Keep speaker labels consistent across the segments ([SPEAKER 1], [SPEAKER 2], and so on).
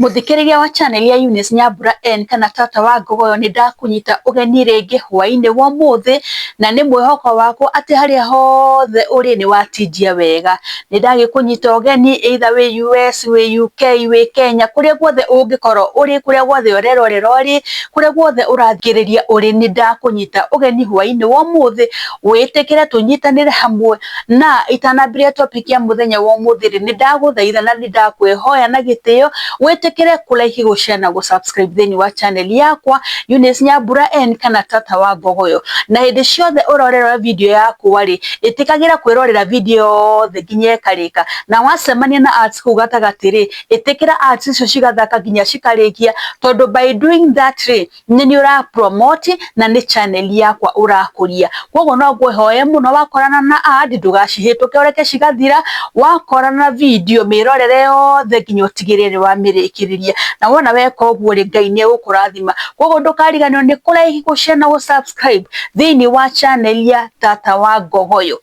[SPEAKER 1] Mũthikĩrĩria wa channel ya Eunice Nyambura N kana tata wa Ngogoyo, nĩ ndakunyita ũgeni rĩngĩ hwainĩ wa ũmũthĩ, na nĩ mwĩhoko wakwa atĩ harĩa hothe ũrĩ nĩ watindia wega. Nĩ ndagĩkũnyita ũgeni either wĩ US, wĩ UK, wĩ Kenya, kũrĩa guothe ũngĩkorwo ũrĩ, kũrĩa guothe ũrerorera ũrĩ, kũrĩa guothe ũrathikĩrĩria ũrĩ, nĩ ndakũnyita ũgeni hwainĩ wa ũmũthĩ wĩtĩkĩre tũnyitanĩre hamwe. Na itanambĩrĩria topic ya mũthenya wa ũmũthĩ rĩ, nĩ ndagũthaitha na nĩ ndakwĩhoya na gĩtĩo wĩtĩkĩre kũ like, gũ share na gũ subscribe thĩinĩ wa channel yakwa Eunice Nyambura N kana tata wa Ngogoyo. Na hĩndĩ ciothe ũrorera video yakwa rĩ, ĩtĩkagĩra kwĩrorera video yothe nginya ĩkarĩka, na wacemania na ads kũu gatagatĩ rĩ, ĩtĩkĩra ads icio cigathaka nginya cikarĩkia, tondũ by doing that rĩ, nĩ nĩ ũra promote na nĩ channel yakwa ũrakũria. Koguo no ngwĩhoye mũno, wakorana na ad ndũgacihĩtũke ũreke cigathira. Wakorana na video, mĩrorere yothe nginya ũtigĩrĩre nĩ wamĩrĩkĩrĩria, na wona weka ũguo rĩ, Ngai nĩ egũkũrathima. Koguo ndũkariganĩrwo nĩ kũ like, gũ share na gũ subscribe thĩinĩ wa channel ya tata wa Ngogoyo.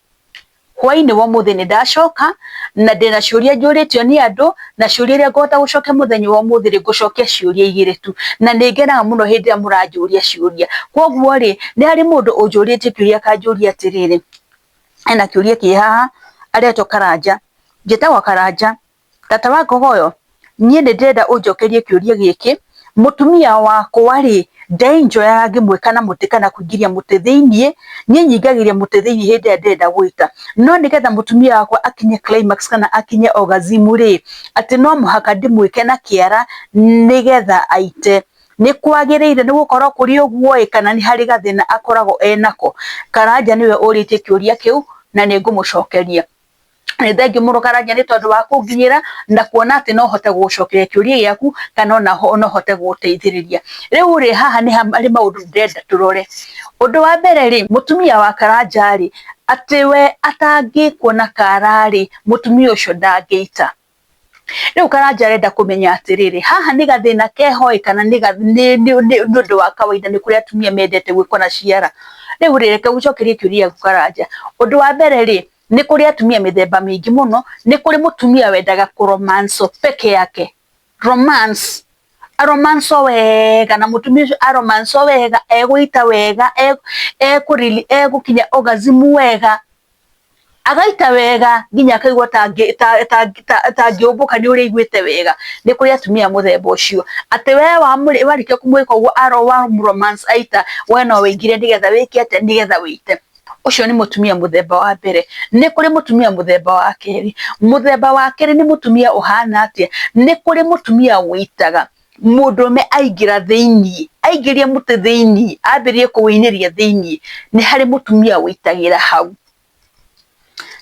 [SPEAKER 1] Hwainĩ wa ũmũthĩ nĩ ndacoka na ndĩna ciũria njũrĩtio nĩ andũ, na ciũria iria ngũhota gũcokia mũthenya wa ũmũthĩ rĩ, ngũcokia ciũria igĩrĩ tu, na nĩ ngenaga mũno hĩndĩ ĩrĩa mũranjũria ciũria. Koguo rĩ, nĩ harĩ mũndũ ũnjũrĩtie kĩũria, akanjũria atĩrĩrĩ, ena kĩũria kĩ haha, aretwo Karanja. "Njĩtagwo Karanja, tata wa Ngogoyo, niĩ nĩ ndĩrenda ũnjokerie kĩũria gĩkĩ. Mũtumia wakwa rĩ, ndenjoyaga ngĩmwĩka na mũtĩ kana kũingĩria mũtĩ thĩiniĩ. Niĩ nyingagĩria mũtĩ thĩiniĩ hĩndĩ ĩrĩa ndĩrenda gwĩka, no nĩgetha mũtumia wakwa akinye climax kana akinye orgasm rĩ, atĩ no mũhaka ndĩmwĩke na kĩara nĩgetha aite. Nĩ kwagĩrĩire nĩ gũkorwo kũrĩ ũguo ĩ, kana nĩ harĩ gathĩna akoragwo enako?" Karanja nĩwe ũrĩtie kĩũria kĩu na nĩ ngũmũcokeria. Nĩ thengiũ mũno, Karanja, nĩ tondũ wa kũnginyĩra na kuona atĩ no hote gũgũcokeria kĩũria gĩaku kana ona no hote gũgũteithĩrĩria. Rĩu rĩ, haha nĩ harĩ maũndũ ndĩrenda tũrore. Ũndũ wa mbere rĩ, mũtumia wa Karanja rĩ, atĩ we atangĩkwo na kara rĩ, mũtumia ũcio ndangĩita. Rĩu Karanja arenda kũmenya atĩrĩrĩ, haha nĩ gathĩna keho ĩ, kana nĩ ũndũ wa kawaida? Nĩ kũrĩ atumia mendete gwĩkwo na ciara. Rĩu rĩ, reke gũcokerie kĩũria gĩaku, Karanja. Ũndũ wa mbere rĩ, nĩ kũrĩ atumia mĩthemba mĩingĩ mũno. Nĩ kũrĩ mũtumia wendaga kũromancwo peke yake, romance, aromancwo wega, na mũtumia ũcio aromancwo wega egũita wega, egũkinya orgasm wega, agaita wega nginya akaigua ta angĩũmbũka nĩ ũrĩa aiguĩte wega. Nĩ kũrĩ atumia mũthemba ũcio, atĩ we warĩkia kũmwĩka ũguo, wa romance, aita, we no wĩingĩre nĩgetha wĩke atĩa? Nĩgetha wĩite. Ũcio nĩ mũtumia mũthemba wa mbere. Nĩ kũrĩ mũtumia mũthemba wa kerĩ. Mũthemba wa kerĩ nĩ mũtumia ũhana atĩa? Nĩ kũrĩ mũtumia wĩitaga mũndũrũme aingĩra thĩiniĩ, aingĩria mũtĩ thĩiniĩ, ambĩrĩrie kũwĩinĩria thĩiniĩ. Nĩ harĩ mũtumia wĩitagĩra hau.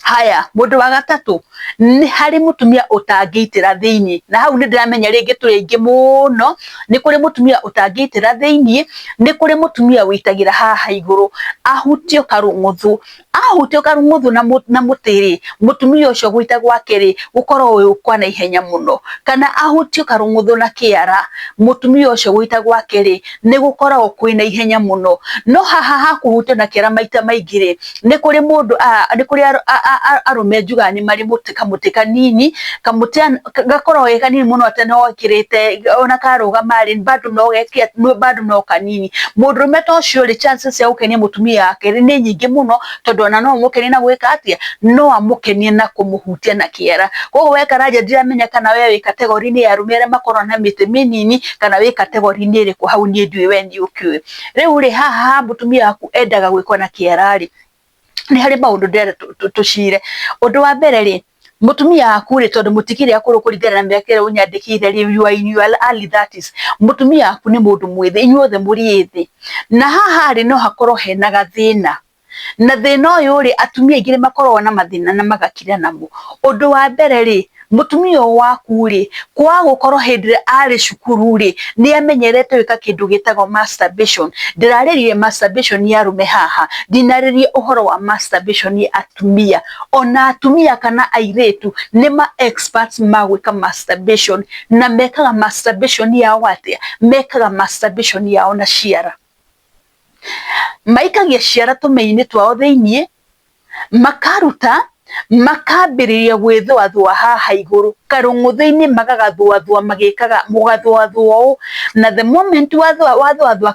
[SPEAKER 1] Haya, mũndũ wa gatatũ, nĩ harĩ mũtumia ũtangĩitĩra thĩiniĩ, na hau nĩ ndĩramenya rĩngĩ tũrĩ aingĩ mũno. Nĩ kũrĩ mũtumia ũtangĩitĩra thĩiniĩ. Nĩ kũrĩ mũtumia wĩitagĩra haha igũrũ, ahutio karũng'uthu, ahutio karũng'uthu na mũtĩ rĩ, mũtumia ũcio gũita gwake rĩ, gũkoragwo gwĩ kwa naihenya mũno, kana ahutio karũng'uthu na kĩara, mũtumia ũcio gũita gwake rĩ, nĩ gũkoragwo kwĩ na ihenya mũno. No haha ha kũhutio na kĩara maita maingĩ rĩ, nĩ kũrĩ mũndũ, nĩ kũrĩ arũme njugaga nĩ marĩ mũtĩ, kamũtĩ kanini, kamũtĩ gakoragwo ge kanini mũno, atĩ no gekĩrĩte ona karũgama rĩ, bado no geke, bado no kanini. Mũndũrũme ta ũcio rĩ, chances cia gũkenia mũtumia wake nĩ nyingĩ mũno, tondũ ona no amũkenie na gwĩka atĩa? No amũkenie na kũmũhutia na kĩara. Koguo we Karanja, ndiramenya kana we wĩ category-inĩ ya arũme arĩa makoragwo na mĩtĩ mĩnini kana wĩ category-inĩ ĩrĩkũ hau, niĩ ndiũĩ, we nĩ ũkĩũĩ. Rĩu rĩ, haha mũtumia waku endaga gwĩkwo na kĩara rĩ, nĩ harĩ maũndũ ndĩrenda tũcire. Ũndũ wa mbere rĩ, mũtumia waku rĩ, tondũ mũtikĩrĩ akũrũ kũringana na mĩaka ĩrĩa ũnyandĩkĩire rĩ, you are in your early 30s, mũtumia waku nĩ mũndũ mwĩthĩ, inyuothe mũrĩ ĩthĩ, na haha rĩ, no hakorwo hena gathĩna. Na thĩna ũyũ rĩ, atumia aingĩ nĩ makoragwo na mathĩna na magakira namo. Ũndũ wa mbere rĩ, mũtumia ũyũ waku rĩ, kwaga gũkorwo hĩndĩ ĩrĩa arĩ cukuru rĩ, nĩ amenyerete gwĩka kĩndũ gĩtagwo masturbation. Ndĩrarĩrĩria masturbation ya arũme haha, ndinarĩria ũhoro wa masturbation ya atumia. Ona atumia kana airĩtu nĩ ma experts ma gwĩka masturbation, na mekaga masturbation yao atĩa? Mekaga masturbation yao na ciara. Maikagia ciara tũmĩ-inĩ twao thĩiniĩ, makaruta. Makambĩrĩria gwĩthũathũa haha igũrũ, karũng'uthu-inĩ magagathũathũa magĩkaga mũgathũathũa ũũ, na the moment wathũathũa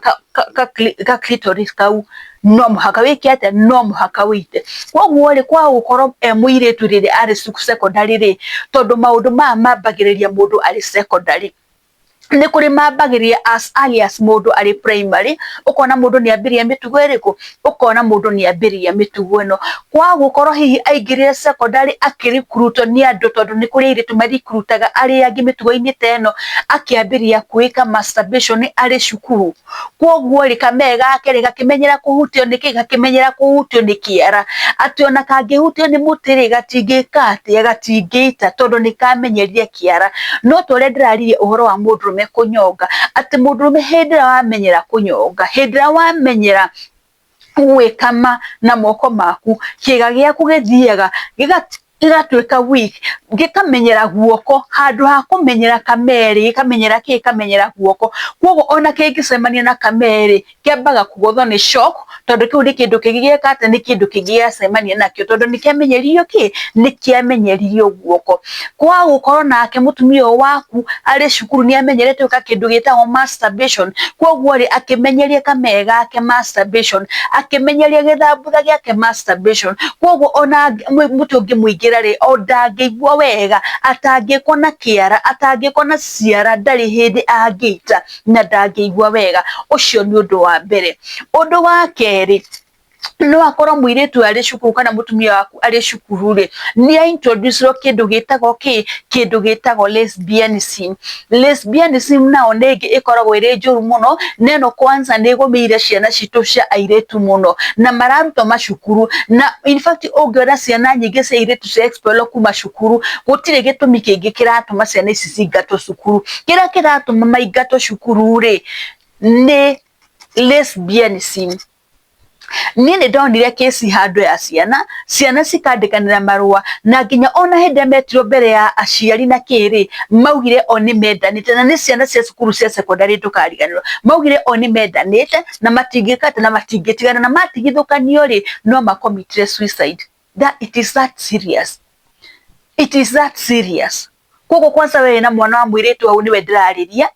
[SPEAKER 1] ka clitoris kau, no mũhaka wĩke atĩa? No mũhaka wĩite. Koguo rĩ, kwaga gũkorwo e mũirĩtu rĩrĩa arĩ secondary rĩ, tondũ maũndũ maya mambagĩrĩria mũndũ arĩ secondary. Nĩ kũrĩ mambagĩrĩria as early as mũndũ arĩ primary, ũkona mũndũ nĩ ambĩrĩria mĩtugo ĩrĩkũ? Ũkona mũndũ nĩ ambĩrĩria mĩtugo ĩno. Kwaga gũkorwo hihi aingĩrire secondary akĩrikurutwo nĩ andũ, tondũ nĩ kũrĩ airĩtu marikurutaga arĩa angĩ mĩtugo-inĩ ta ĩno, akĩambĩrĩria kwĩka masturbation arĩ cukuru. Koguo rĩ, kamee gake rĩ, gakĩmenyera kũhutio nĩ kĩ? Gakĩmenyera kũhutio nĩ kĩara. Atĩ ona kangĩhutio nĩ mũtĩ rĩ, gatingĩka atĩa? Gatingĩita, tondũ nĩ kamenyerire kĩara. No ta ũrĩa ndĩraririe ũhoro wa mũndũrũme kũnyonga, atĩ mũndũrũme hĩndĩ ĩrĩa wamenyera kũnyonga, hĩndĩ ĩrĩa wamenyera gwĩkama na moko maku, kĩga gĩaku gĩthiaga gĩgatuĩka weak, gĩkamenyera guoko, handũ ha kũmenyera kamee rĩ, gĩkamenyera kĩ? Gĩkamenyera guoko. Koguo ona kĩngĩcemania na kamee rĩ, kĩambaga kũgũthwo nĩ shock, tondũ kĩu nĩ kĩndũ kĩngĩ gĩeka atĩa? Nĩ kĩndũ kĩngĩ gĩacemania nakĩo, tondũ nĩ kĩamenyeririo kĩ? Nĩ kĩamenyeririo guoko. Kwaga gũkorwo nake mũtumia ũyũ waku arĩ cukuru nĩ amenyerete gwĩka kĩndũ gĩtagwo masturbation, koguo rĩ, akĩmenyeria kamee gake masturbation, akĩmenyeria gĩthambutha gĩake masturbation, koguo ona mũtĩ ũngĩmũingĩra rĩ, o ndangĩigua wega, atangĩkwo na kĩara, atangĩkwo na ciara, ndarĩ hĩndĩ angĩita na ndangĩigua wega. Ũcio nĩ ũndũ wa mbere. Ũndũ wa kerĩ, no akorwo mũirĩtu arĩ cukuru kana mũtumia waku arĩ cukuru rĩ, nĩ a introduce kĩndũ gĩtagwo kĩ? Kĩndũ gĩtagwo lesbianism. Lesbianism nao nĩ ĩngĩ ĩkoragwo ĩrĩ njũru mũno, na ĩno kwanza nĩ ĩgũmĩire ciana citũ cia airĩtu mũno, na mararutwo macukuru, na in fact ũngĩona ciana nyingĩ cia airĩtu cia expel kuma cukuru, gũtirĩ gĩtũmi kĩngĩ kĩratũma ciana ici cingatwo cukuru. Kĩrĩa kĩratũma maingatwo cukuru rĩ, nĩ lesbianism. Niĩ nĩ ndonire kesi handũ ya ciana, ciana cikandĩkanĩra marũa, na nginya ona hĩndĩ ĩrĩa metirwo mbere ya aciari na kĩrĩ, maugire o nĩ mendanĩte, na nĩ ciana cia cukuru cia secondary, ndũkariganĩrwo. Maugire o nĩ mendanĩte na matingĩka atĩ, na matingĩtigana, na matigithũkanio rĩ, no makomitire suicide. That it is that serious. It is that serious. Koguo kwanza we wĩna mwana wa mũirĩtu hau, nĩwe ndĩrarĩria,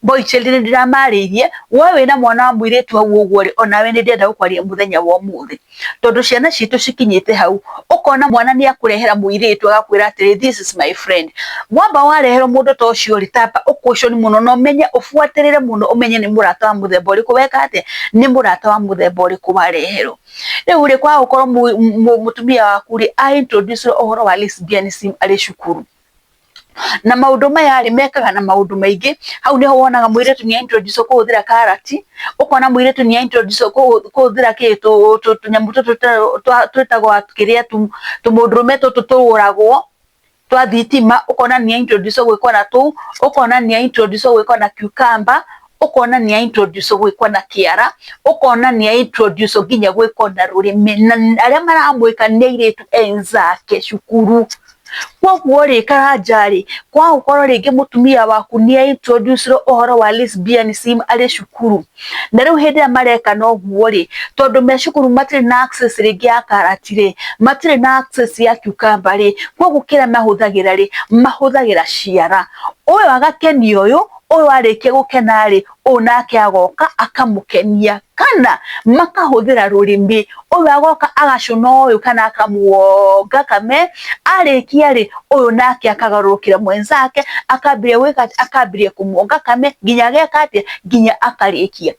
[SPEAKER 1] boy child nĩ ndĩramarĩirie. We wĩna mwana wa mũirĩtu hau ũguo rĩ, onawe nĩ ndĩrenda gũkwaria mũthenya wa ũmũthĩ, tondũ ciana citũ cikinyĩte hau, ũkona mwana nĩ akũrehera mũirĩtu agakwĩra atĩrĩ, "This is my friend." Wamba wareherwo mũndũ ta ũcio rĩ, tamba ũcaution mũno, na ũmenye, ũbuatĩrĩre mũno, ũmenye nĩ mũrata wa mũthemba ũrĩkũ weka atĩa, nĩ mũrata wa mũthemba ũrĩkũ wareherwo. Rĩu rĩ, kwaga gũkorwo mũtumia waku rĩ, a introduce ũhoro wa lesbianism arĩ cukuru, na maũndũ maya rĩ, mekaga na maũndũ maingĩ. Hau nĩho wonaga mũirĩtu nĩ introduce kũhũthĩra karati, ũkona mũirĩtu nĩ introduce kũhũthĩra kĩ, tũnyamũ tũtũ twĩtagwo kĩrĩa, tũmũndũrũme tũtũ tũgũragwo twa thitima, ũkona nĩ introduce gwĩkwo na tũu, ũkona nĩ introduce gwĩkwo na cucumber, ũkona nĩ introduce gwĩkwo na kĩara, ũkona nĩ introduce nginya gwĩkwo na rũrĩmĩ, na arĩa maramwĩka nĩ airĩtu enzake cukuru. Koguo rĩ, Karanja rĩ, kwaga gũkorwo rĩngĩ mũtumia waku nĩ introduce ũhoro wa lesbianism arĩ cukuru, na rĩu hĩndĩ ĩrĩa mareka na ũguo rĩ, tondũ me cukuru matirĩ na access rĩngĩ ya karati rĩ, matirĩ na access ya cucumber rĩ, koguo kĩrĩa mahũthagĩra rĩ, mahũthagĩra ciara. Ũyũ agakenia ũyũ, ũyũ arĩkia gũkena rĩ, ũyũ nake agoka akamũkenia, kana makahũthĩra rũrĩmĩ, ũyũ agoka agacũna ũyũ kana akamuonga kame, arĩkia rĩ, ũyũ nake akagarũrũkĩra mwenzake, akambĩrĩria gwĩka atĩa? Akambĩrĩria kũmuonga kame nginya ageka atĩa? Nginya akarĩkia.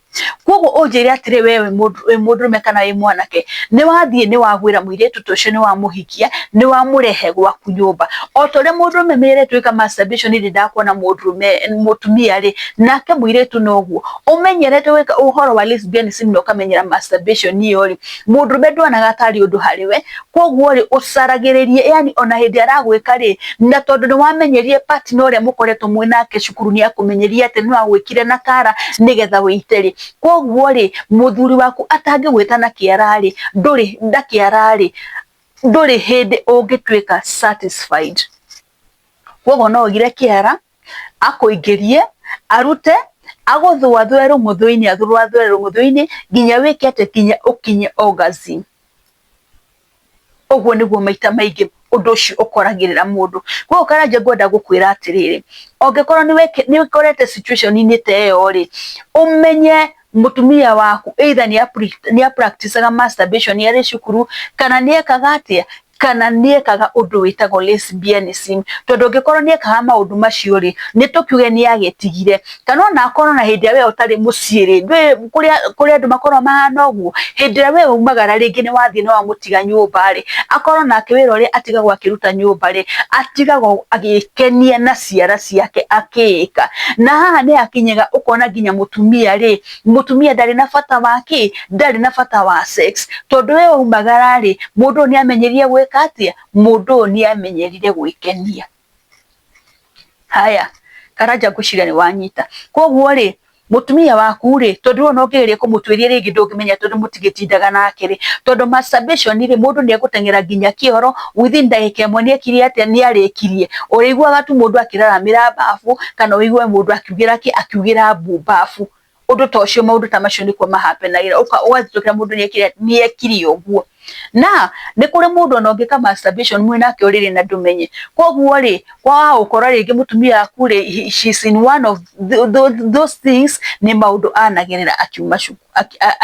[SPEAKER 1] Koguo ũnjĩre atĩrĩ, we wĩ mũndũrũme kana wĩ mwanake, nĩ wathiĩ nĩ wagwĩra mũirĩtu ta ũcio, nĩ wamũhikia, nĩ wamũrehe gwaku nyũmba, o ta ũrĩa mũndũrũme menyerete gwĩka masturbation hĩndĩ ndakuona mũndũrũme mũtumia rĩ, nake mũirĩtu noguo ũmenyerete gwĩka ũhoro wa lesbianism na ũkamenyera masturbation ĩyo rĩ, mũndũrũme ndonaga tarĩ ũndũ harĩ we. Koguo rĩ, ũcaragĩrĩrie, yani ona hĩndĩ aragwĩka rĩ, na tondũ nĩ wamenyerie partner ũrĩa mũkoretwo mwĩ nake cukuru nĩ akũmenyeria atĩ no agwĩkire na kara nĩgetha wĩite rĩ, koguo rĩ, mũthuri waku atangĩgwĩta na kĩara rĩ, ndũrĩ na kĩara rĩ, ndũrĩ hĩndĩ ũngĩtuĩka satisfied. Koguo no ũgire kĩara akũingĩrie, arute, agũthũathũe rũng'ũthũ-inĩ, athũathũe rũng'ũthũ-inĩ nginya wĩke atĩ, nginya ũkinye orgasm. Ũguo nĩguo maita maingĩ ũndũ ũcio ũkoragĩrĩra mũndũ. Koguo Karanja ngwenda gũkwĩra atĩrĩrĩ, ũngĩkorwo nĩ ũkorete situation-inĩ ta ĩyo rĩ, ũmenye mũtumia waku either nĩ a practice masturbation arĩ cukuru, kana nĩ ekaga atĩa, kana nĩ ekaga ũndũ wĩtagwo lesbianism. Tondũ ũngĩkorwo nĩ ekaga maũndũ macio rĩ, nĩ tũkiuge nĩ agĩtigire, kana ona akorwo na hĩndĩ ĩrĩa we ũtarĩ mũciĩ rĩ, kũrĩ andũ makoragwo mahana ũguo, hĩndĩ ĩrĩa we waumagara rĩngĩ nĩ wathiĩ na wamũtiga nyũmba rĩ, akorwo nake wĩra ũrĩa atigagwo akĩruta nyũmba rĩ, atigagwo agĩkenia na ciara ciake akĩĩka. Na haha nĩ hakinyaga ũkona nginya mũtumia rĩ, mũtumia ndarĩ na bata wa kĩ, ndarĩ na bata wa sex, tondũ we waumagara rĩ, mũndũ ũyũ nĩ amenyerire gwĩka atĩa, mũndũ ũyũ nĩ amenyerire gwĩkenia. Haya, Karanja ngwĩciria nĩ wanyita. Koguo rĩ, mũtumia waku rĩ, tondũ ona ũngĩgeria kũmũtuĩria rĩngĩ ndũngĩmenya tondũ mũtigĩtindaga nake rĩ, tondũ masturbation rĩ, mũndũ nĩ egũteng'era nginya kĩoro within ndagĩka ĩmwe nĩ ekire atĩa, nĩ arĩkirie. Ũrĩiguaga tu mũndũ akĩraramĩra bafu, kana ũigue mũndũ akiugĩra kĩ, akiugĩra mbu bafu. Ũndũ ta ũcio, maũndũ ta macio nĩkuo mahapenagĩra, ũgathitũkĩra mũndũ nĩ ekire ũguo. Na nĩ kũrĩ mũndũ ona ũngĩka masturbation mwĩ nake ũrĩrĩ na ndũmenye. Koguo rĩ, kwaga gũkorwo rĩngĩ mũtumia waku rĩ, she's in one of those things, nĩ maũndũ anagerera akiuma cukuru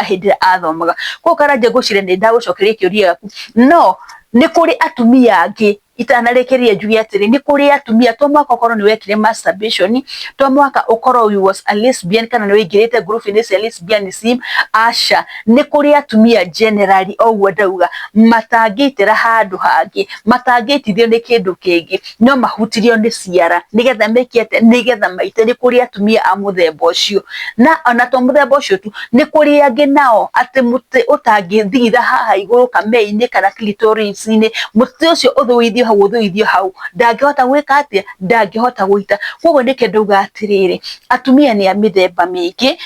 [SPEAKER 1] hĩndĩ ĩrĩa athomaga. Koguo Karanja ngwĩciria nĩ ndagũcokeria kĩũria gĩaku, no nĩ kũrĩ atumia angĩ itanarĩkĩrĩria njuge atĩrĩ, nĩ kũrĩ atumia to mũhaka ũkorwo nĩ wekire masturbation, to mũhaka ũkorwo you was a lesbian kana nĩ waingĩrĩte ngurubu-inĩ cia lesbianism, aca. Nĩ kũrĩ atumia generally o ũguo ndauga, matangĩitĩra handũ hangĩ, matangĩitithio nĩ kĩndũ kĩngĩ, no mahutirio nĩ ciara nĩgetha meke atĩa, nĩgetha maite. Nĩ kũrĩ atumia a mũthemba ũcio, na ona to mũthemba ũcio tu, nĩ kũrĩ angĩ nao atĩ mũtĩ ũtangĩthigitha haha igũrũ kamee-inĩ kana clitoris-inĩ, mũtĩ ũcio ũthũithio hau ũthũithio hau, ndangĩhota gwĩka atĩa, ndangĩhota gũita. Koguo nĩkĩo ndauga atĩrĩrĩ, atumia nĩ a mĩthemba mĩingĩ,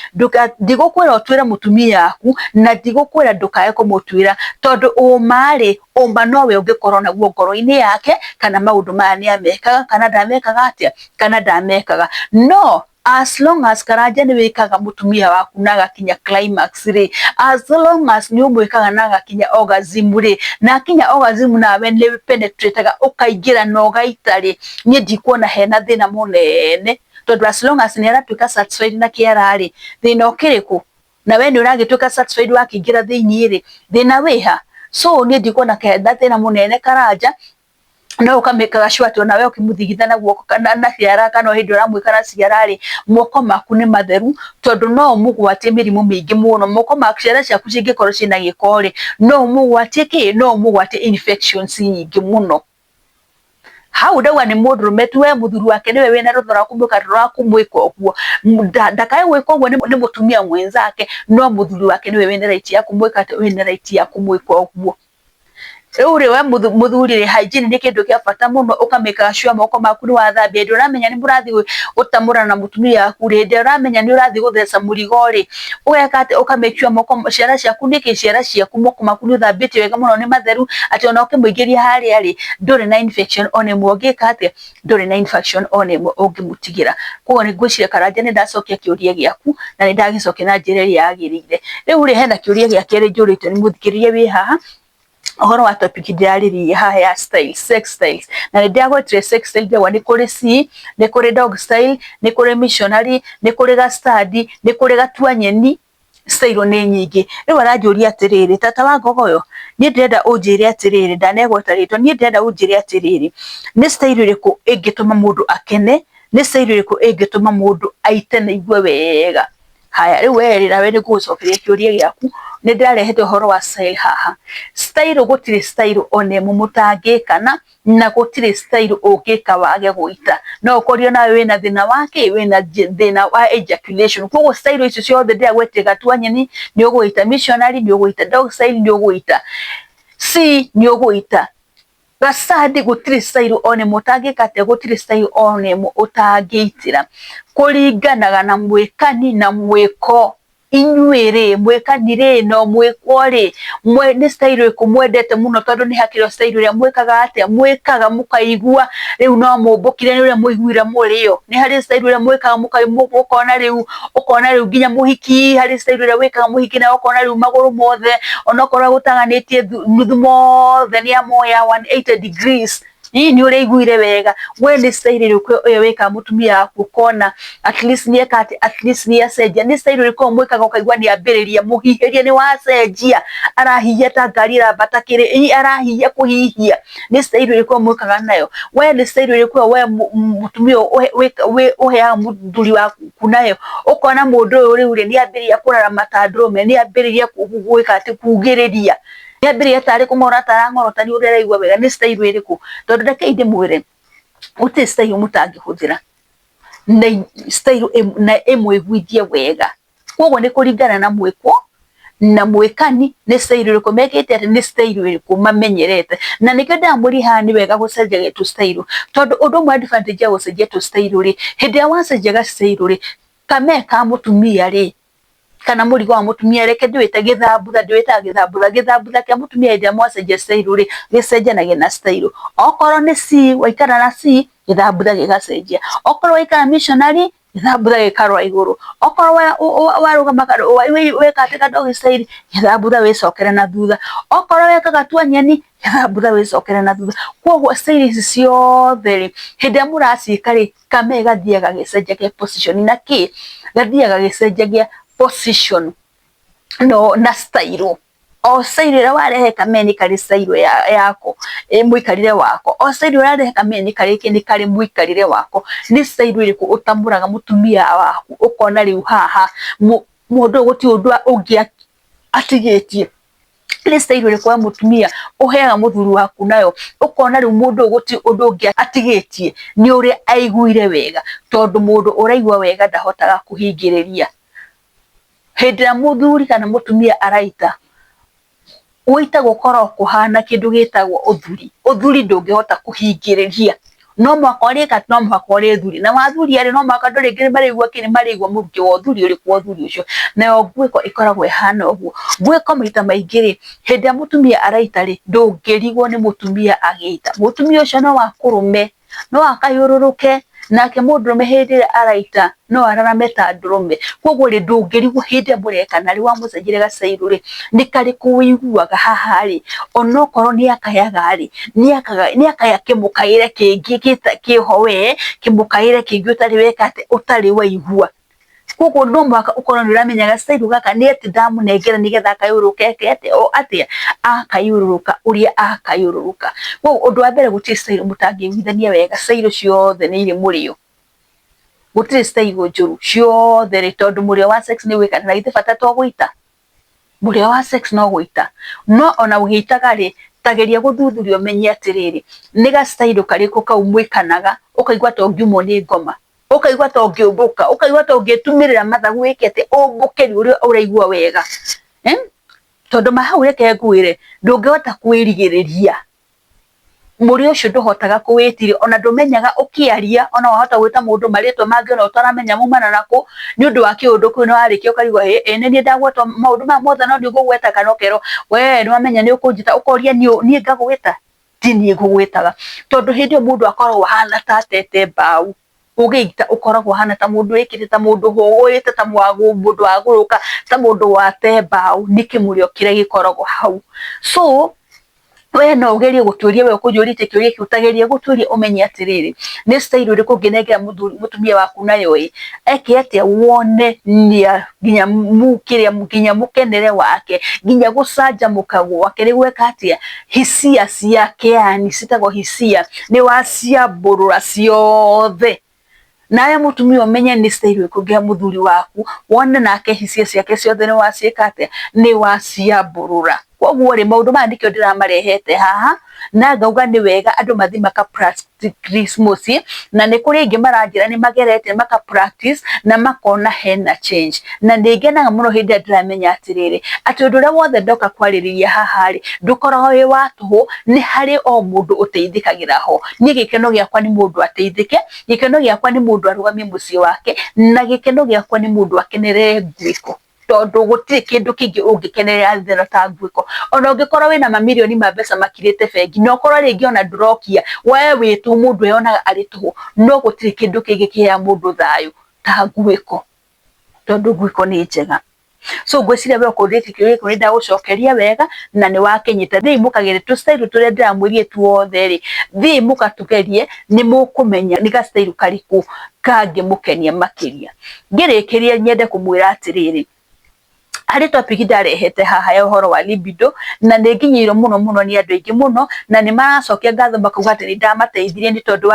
[SPEAKER 1] ndigũkwĩra ũtuĩre mũtumia waku, na ndigũkwĩra ndũkae kũmũtuĩra, tondũ ũma rĩ, ũma nowe ũngĩkorwo naguo ngoro-inĩ yake, kana maũndũ maya nĩ amekaga kana ndamekaga atĩa, kana ndamekaga. No as long as Karanja nĩ wĩkaga mũtumia waku na agakinya climax rĩ, as long as nĩ ũmwĩkaga na agakinya orgasm rĩ, na akinya orgasm nawe nĩ penetrate ũkaingĩra na ũgaita rĩ, niĩ ndikuona hena thĩna mũnene, tondũ as long as nĩ aratuĩka satisfied na kĩara rĩ, thĩna ũkĩrĩ kũ? Na we nĩ ũragĩtuĩka satisfied wakĩingĩra thĩiniĩ rĩ, thĩna wĩha? So niĩ ndikuona hena thĩna mũnene Karanja, no ũkamĩkaga sure atĩ onawe ũkĩmũthigitha na guoko kana na ciara, kana o hĩndĩ ũramwĩka na ciara rĩ, moko maku nĩ matheru, tondũ no ũmũgwatie mĩrimũ mĩingĩ mũno. Moko maku, ciara ciaku cingĩkorwo ciĩna gĩko rĩ, no ũmũgwatie kĩ, no ũmũgwatie infections nyingĩ mũno. Hau ndauga nĩ mũndũrũme tu, we mũthuri wake nĩwe wĩna rũtha rwa kũmwĩka rwa kũmwĩka ũguo, ndakae gwĩka ũguo nĩ mũtumia mwenzake, no mũthuri wake nĩwe wĩna right ya kũmwĩka atĩ, wĩna right ya kũmwĩka ũguo. Rĩu rĩ, we mũthuri rĩ, hygiene nĩ kĩndũ kĩa bata mũno, ũkamĩkaga sure moko maku nĩ wathambia. Hĩndĩ ũramenya nĩ mũrathiĩ gũtamũrana na mũtumia waku rĩ, hĩndĩ ĩrĩa ũramenya nĩ ũrathiĩ gũtheca mũrigo rĩ, ũgeka atĩ, ũka make sure moko, ciara ciaku nĩkĩ, ciara ciaku, moko maku nĩ ũthambĩtie wega mũno, nĩ matheru, atĩ ona ũkĩmũingĩria harĩa rĩ, ndũrĩ na infection ona ĩmwe ũngĩka atĩa, ndũrĩ na infection ona ĩmwe ũngĩmũtigĩra. Koguo nĩ ngwĩciria Karanja nĩ ndacokia kĩũria gĩaku, na nĩ ndagĩcokia na njĩra ĩrĩa yagĩrĩire. Rĩu rĩ, hena kĩũria gĩa kerĩ njũrĩtio nĩ mũthikĩrĩria wĩ haha, ũhoro wa topic ndĩrarĩrĩirie haha ya style, sex styles, na nĩ ndĩragwetire sex style, ndĩrauga nĩ kũrĩ C, nĩ kũrĩ dog style, nĩ kũrĩ missionary, nĩ kũrĩ gastandi, nĩ kũrĩ gatuanyeni, style nĩ nyingĩ. Rĩu aranjũria atĩrĩrĩ, tata wa ngogoyo, niĩ ndĩrenda ũnjĩre atĩrĩrĩ, ndanegweta rĩtwa, niĩ ndĩrenda ũnjĩre atĩrĩrĩ, nĩ style ĩrĩkũ ĩngĩtũma mũndũ akene, nĩ style ĩrĩkũ ĩngĩtũma mũndũ aite na aigue wega? Haya, rĩu we rĩ, nawe nĩ ngũgũcokeria kĩũria gĩaku, nĩ ndĩrarehete ũhoro wa style haha. Style, gũtirĩ style ona ĩmwe mũtangĩkana, na gũtirĩ style ũngĩka wage gũita. No ũkorio nawe wĩna thĩna wa kĩ, wĩna thĩna wa ejaculation. Koguo style icio ciothe ndĩragwetire, gatuanyeni nĩ ũgũita, missionary nĩ ũgũita, dog style nĩ ũgũita, C nĩ ũgũita, gacandi, gũtirĩ style ona ĩmwe ũtangĩka atĩa, gũtirĩ style ona ĩmwe ũtangĩitĩra. Kũringanaga na mwĩkani na mwĩko. Inyuĩ rĩ, mwĩkani rĩ, no mwĩkwo rĩ, nĩ style ĩrĩkũ mwendete mũno? Tondũ nĩ hakĩrĩ o style ĩrĩa mwĩkaga atĩa, mwĩkaga mũkaigua rĩu no mũmbũkire nĩ ũrĩa mũiguire mũrĩo. Nĩ harĩ style ĩrĩa mwĩkaga ũkona rĩu, ũkona rĩu nginya mũhiki, harĩ style ĩrĩa wĩkaga mũhiki na ũkona rĩu magũrũ mothe onokorwo gũtaganĩtie nuthu mothe nĩ amoya 180 degrees. Ii nĩ ũrĩiguire wega. We nĩ style ĩrĩkũ ĩyo wĩkaga mũtumia waku ũkona at least nĩ eka atĩ, at least nĩ acenjia? Nĩ style ĩrĩkũ mwĩkaga ũkaigua nĩ ambĩrĩria mũhihĩrie, nĩ wacenjia, arahihia ta ngari ĩrambata kĩrĩ, arahihia kũhihia? Nĩ style ĩrĩkũ mwĩkaga nayo? We nĩ style ĩrĩkũ we mũtumia ũheaga mũthuri waku nayo, ũkona mũndũ ũyũ rĩu rĩ, nĩ ambĩrĩria kũrarama ta ndũrũme, nĩ ambĩrĩria gwĩka atĩ, kugĩrĩria, nĩ ambĩrĩria tarĩ kũng'orota arang'orota nĩ ũrĩa araigua wega? Nĩ style ĩrĩkũ? Tondũ rekei ndĩmwĩre, gũtirĩ style mũtangĩhũthĩra na style na ĩmũiguithie wega. Koguo nĩ kũringana na mwĩkwo na mwĩkani, nĩ style ĩrĩkũ mekĩte atĩ, nĩ style ĩrĩkũ mamenyerete. Na nĩkĩo ndĩramwĩria haha nĩ wega gũcenjagia tũ style, tondũ ũndũ ũmwe advantage ya gũcenjia tũ style rĩ, hĩndĩ ĩrĩa wacenjia ga style rĩ, kamee ka mũtumia rĩ, kana mũrigo wa mũtumia, reke ndĩwĩte gĩthambutha, ndĩwĩtaga gĩthambutha, gĩthambutha kĩa mũtumia, hĩndĩ ĩrĩa mwacenjia style rĩ, gĩcenjanagia na style. Okorwo nĩ C, waikara na C, gĩthambutha gĩgacenjia. Okorwo waikara missionary, gĩthambutha gĩkarora igũrũ. Okorwo warũgama weka atĩ ka doggy style, gĩthambutha wĩcokere na thutha. Okorwo wekaga tua nyeni, gĩthambutha wĩcokere na thutha. Koguo style ici ciothe rĩ, hĩndĩ ĩrĩa mũraciĩka rĩ, kamee gathiaga gagĩcenjagia position na kĩ, gathiaga gagĩcenjagia position no na style. O style ĩrĩa warehe, kamee nĩ karĩ style yako, mũikarĩre wako. O style ũrarehe, kamee nĩ karĩ kĩ, nĩ karĩ mũikarĩre wako. Nĩ style ĩrĩkũ ũtamũraga mũtumia waku ũkona rĩu haha mũndũ ũyũ gũtirĩ ũndũ ũngĩ atigĩtie? Nĩ style ĩrĩkũ we mũtumia ũheaga mũthuri waku nayo ũkona rĩu mũndũ ũyũ gũtirĩ ũndũ ũngĩ atigĩtie, nĩ ũrĩa aiguire wega? Tondũ mũndũ ũraigua wega ndahotaga kũhingĩrĩria. Hĩndĩ ĩrĩa mũthuri kana mũtumia araita, gũita gũkoragwo kũhana kĩndũ gĩtagwo ũthuri. Ũthuri ndũngĩhota kũhingĩrĩria, no mũhaka ũrĩka, no mũhaka ũrĩthuria. Na wathuria rĩ, no mũhaka andũ rĩngĩ marĩigua kĩ, nĩ marĩigua mũrukĩ wa ũthuri ũrĩkũ wa ũthuri ũcio. Nayo nguĩko ĩkoragwo ĩhana ũguo. Nguĩko maita maingĩ rĩ, hĩndĩ ĩrĩa mũtumia araita rĩ, ndũngĩrigwo nĩ mũtumia agĩita. Mũtumia ũcio no akũrũme, no akayũrũrũke, nake mũndũrũme hĩndĩ ĩrĩa araita no ararame ta ndũrũme. Koguo rĩ, ndũngĩrigwo hĩndĩ ĩrĩa mũreka na rĩ wamũcenjeria ga style rĩ, nĩ karĩkũ ũiguaga haha rĩ, onokorwo nĩ akayaga rĩ, nĩ akaya kĩmũkaĩre kĩngĩ kĩho we, kĩmũkaĩre kĩngĩ ũtarĩ weka atĩ, ũtarĩ waigua. Koguo no mũhaka ũkorwo nĩ ũramenya ga style gaka nĩ atĩ ndamũnengera nĩgetha akayũrũrũke eke atĩ, o atĩa, akayũrũrũka ũrĩa akayũrũrũka. Koguo ũndũ wa mbere, gũtirĩ style mũtangĩiguithania wega. Style ciothe nĩ irĩ mũrĩo, gũtirĩ style njũru, ciothe rĩ, tondũ mũrĩo wa sex nĩ gwĩka, na githĩ bata to gũita? Mũrĩo wa sex no gũita. No ona ũgĩitaga rĩ, tageria gũthuthuria ũmenye atĩrĩrĩ, nĩ ga style karĩkũ kau mwĩkanaga ũkaigua ta ũngiumwo nĩ ngoma, ũkaigua ta ũngĩũmbũka, ũkaigua ta ũngĩtumĩrĩra mathagu wĩke atĩ, ũmbũke nĩ ũrĩa ũraigua wega. Tondũ ma hau, reke ngwĩre, ndũngĩhota kwĩrigĩrĩria. Mũrĩo ũcio ndũhotaga kũwĩtiria, ona ndũmenyaga ũkĩaria, ona wahota gwĩta mũndũ marĩtwa mangĩ ona ũtaramenya maumana nakũ, nĩ ũndũ wa kĩũndũ kĩu. Nĩ warĩkia ũkarigwo, ĩ nĩ niĩ ndagwetwo maũndũ maya mothe, no nĩ ũgũgweta, kana ũkerwo we nĩ wamenya nĩ ũkũnjĩta, ũkoria niĩ ngagwĩta, ti niĩ ngũgwĩtaga. Tondũ hĩndĩ ĩyo mũndũ akoragwo ahana ta atete mbaũ. Ũgĩita ũkoragwo ũhana ta mũndũ wĩkĩte, ta mũndũ hũgũĩte, ta mũndũ wagũrũka, ta mũndũ wate mbaũ nĩ kĩmũrĩo kĩrĩa gĩkoragwo hau. So we no ũgerie gũtuĩria, we ũkũnjũrĩtie kĩũria kĩu, tageria gũtuĩria ũmenye atĩrĩrĩ, nĩ style ĩrĩkũ ũngĩnengera mũtumia waku nayo ĩ eke atĩa, wone nĩa nginya kĩrĩa, nginya mũkenere wake, nginya gũcanjamũka gwake nĩ gweka atĩa, hisia ciake, yani citagwo hisia, nĩ waciambũrũra ciothe. Nawe mũtumia ũmenye nĩ style ĩrĩkũ ũngĩhe mũthuri waku, wone nake hisia ciake ciothe nĩ waciĩka atĩa, nĩ waciambũrũra. Koguo rĩ, maũndũ maya nĩkĩo ndĩramarehete haha, na ngauga nĩ wega andũ mathiĩ maka practice mũciĩ. Na nĩ kũrĩ aingĩ maranjĩra nĩ mageretie maka practice na makona hena change. Na nĩ ngenaga mũno hĩndĩ ĩrĩa ndĩramenya atĩrĩrĩ, atĩ ũndũ ũrĩa wothe ndoka kwarĩrĩria haha rĩ, ndũkoragwo wĩ wa tũhũ, nĩ harĩ o mũndũ ũteithĩkagĩra ho. Niĩ gĩkeno gĩakwa nĩ mũndũ ateithĩke, gĩkeno gĩakwa nĩ mũndũ arũgamie mũciĩ wake, na gĩkeno gĩakwa nĩ mũndũ akenerere nguĩko. Tondũ gũtirĩ kĩndũ kĩngĩ ũngĩkenerera thĩ ĩno ta nguĩko. Ona ũngĩkorwo wĩna mamirioni ma mbeca makirĩte bengi, na ũkorwo rĩngĩ ona ndũrokia, we wĩ tũhũ, mũndũ eyonaga arĩ tũhũ, no gũtirĩ kĩndũ kĩngĩ kĩheaga mũndũ thayũ ta nguĩko, tondũ nguĩko nĩ njega. So ngwĩciria we ũkũrĩtie kĩũria gĩkĩ nĩ ndagũcokeria wega na nĩ wakĩnyita. Thiĩi mũkagĩre tũ style tũrĩa ndĩramwĩrire tuothe rĩ, thiĩi mũgatũgerie nĩ mũkũmenya nĩ ga style karĩkũ kangĩmũkenia makĩria. Ngĩrĩkĩria nyende kũmwĩra atĩrĩrĩ, harĩ topic ndarehete haha ya ũhoro wa libido, na nĩ nginyĩirwo mũno mũno nĩ andũ aingĩ mũno, na nĩ maracokia ngatho makauga atĩ nĩ ndamateithirie nĩ tondũ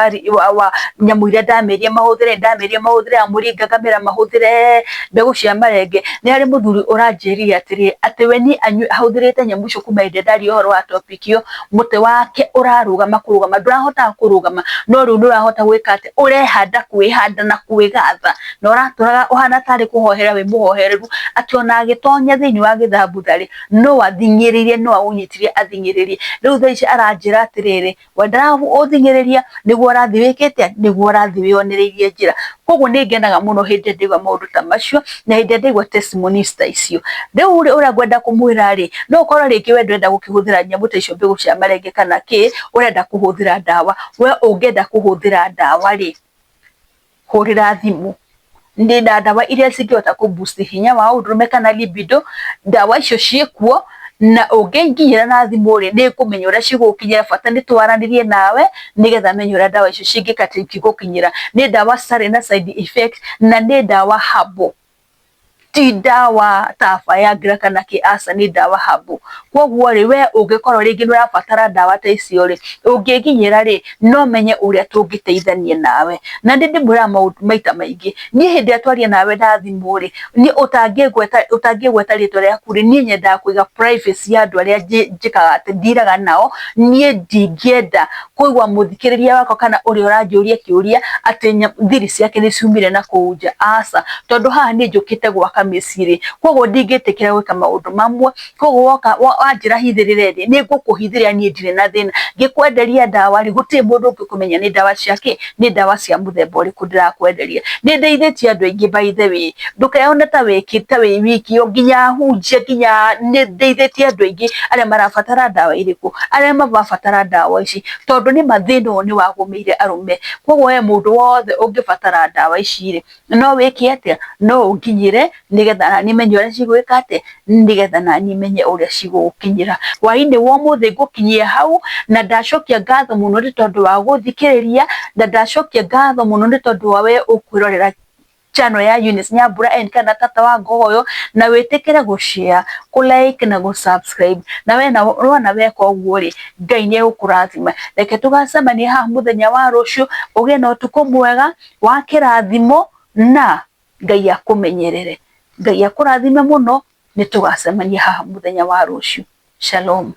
[SPEAKER 1] wa nyamũ iria ndamerire mahũthĩre, ndamerire mahũthĩre amũringa ngamera mahũthĩre mbegũ cia marenge. Nĩ harĩ mũthuri ũranjĩrire atĩrĩrĩ, atĩ we niĩ ahũthĩrĩte nyamũ icio kuma hĩndĩ ĩrĩa ndaria ũhoro wa topic ĩyo, mũtĩ wake ũrarũgama kũrũgama, ndũrahotaga kũrũgama, no rĩu nĩ ũrahota gwĩka atĩ, ũrehanda kwĩhanda na kwĩgatha, na ũratũraga ũhana tarĩ kũhohera wĩ mũhohereru, atĩ ona agĩtonya thĩinĩ wa gĩthambutha rĩ, no athing'ĩrĩirie, no aũnyitire athing'ĩrĩrie. Rĩu thaa ici aranjĩra atĩrĩrĩ, we ndaraũthing'ĩrĩria, nĩguo ũrathiĩ wĩkĩte atĩa, nĩguo ũrathiĩ wĩyonereirie njĩra. Koguo nĩ ngenaga mũno hĩndĩ ĩrĩa ndaigua maũndũ ta macio, na hĩndĩ ĩrĩa ndaigua testimonies ta icio. Rĩu rĩ, ũrĩa ngwenda kũmwĩra rĩ, no ũkorwo rĩngĩ we ndũrenda gũkĩhũthĩra nyamũ ta icio mbegũ cia marenge kana kĩ, ũrenda kũhũthĩra ndawa. We ũngĩenda kũhũthĩra ndawa rĩ, hũrĩra thimũ. Ndĩna ndawa iria cingĩhota kũ boost hinya wa ũndũrũme kana libido, ndawa icio ciĩkuo, na ũngĩnginyĩra na thimũ rĩ, nĩ ngũmenya ũrĩa cigũgũkinyĩra, bata nĩ twaranĩrie nawe, nĩgetha menye ũrĩa ndawa icio cingĩka atĩ ingĩgũkinyĩra. Nĩ ndawa citarĩ na side effect, na nĩ ndawa herbal, ti ndawa ta Viagra kana kĩ, aca nĩ ndawa herbal. Koguo rĩ, we ũngĩkorwo rĩngĩ nĩ ũrabatara ndawa ta icio rĩ, ũngĩnginyĩra rĩ, no menye ũrĩa tũngĩteithania nawe. Na nĩ ndĩmwĩraga maũndũ maita maingĩ, niĩ hĩndĩ ĩrĩa twaria nawe na thimũ rĩ, niĩ ũtangĩgweta rĩtwa rĩaku rĩ, niĩ nyendaga kũiga privacy ya andũ arĩa njĩkaga atĩ ndiraga nao, niĩ ndingĩenda kũigua mũthikĩrĩria wakwa kana ũrĩa ũranjũria kĩũria atĩ thiri ciake nĩ ciumire na kũu nja, aca, tondũ haha niĩ njũkĩte gwaka mĩciĩ rĩ, koguo ndingĩtĩkĩra gwĩka maũndũ mamwe. Koguo woka wanjĩra hithĩrĩre rĩ, nĩ ngũkũhithĩrĩra niĩ ndirĩ na thĩna. Ngĩkwenderia ndawa rĩ, gũtirĩ mũndũ ũngĩ ũkũmenya nĩ ndawa cia kĩ, nĩ ndawa cia mũthemba ũrĩkũ ndĩrakwenderia. Nĩ ndeithĩtie andũ aingĩ by the way, ndũkeyone ta wĩ wiki, nginya ahunjia, nginya nĩ ndeithĩtie andũ aingĩ arĩa marabatara ndawa irĩkũ, arĩa marabatara ndawa ici, tondũ nĩ ma thĩna ũyũ nĩ wagũmĩire arũme. Koguo we mũndũ wothe ũngĩbatara ndawa ici rĩ, no wĩke atĩa, no ũnginyĩre nĩgetha naniĩ menye ũrĩa cigwĩka atĩa, nĩgetha naniĩ menye ũrĩa cigũgũkinyĩra. Hwainĩ wa ũmũthĩ ngũkinyia hau, na ndacokia ngatho mũno nĩ tondũ wa gũthikĩrĩria, na ndacokia ngatho mũno nĩ tondũ wa we ũkwĩrorera channel ya Eunice Nyambura and kana tata wa Ngogoyo, na wĩtĩkĩre gũ share, kũ like na gũ subscribe. Na we na wona weka ũguo rĩ, Ngai nĩ egũkũrathima. Reke tũgacemania haha mũthenya wa rũciũ, ũgĩe na ũtukũ mwega wa kĩrathimo, na Ngai akũmenyerere. Ngai akũrathime mũno, nĩ tũgacemania haha mũthenya wa rũciũ. Shalom.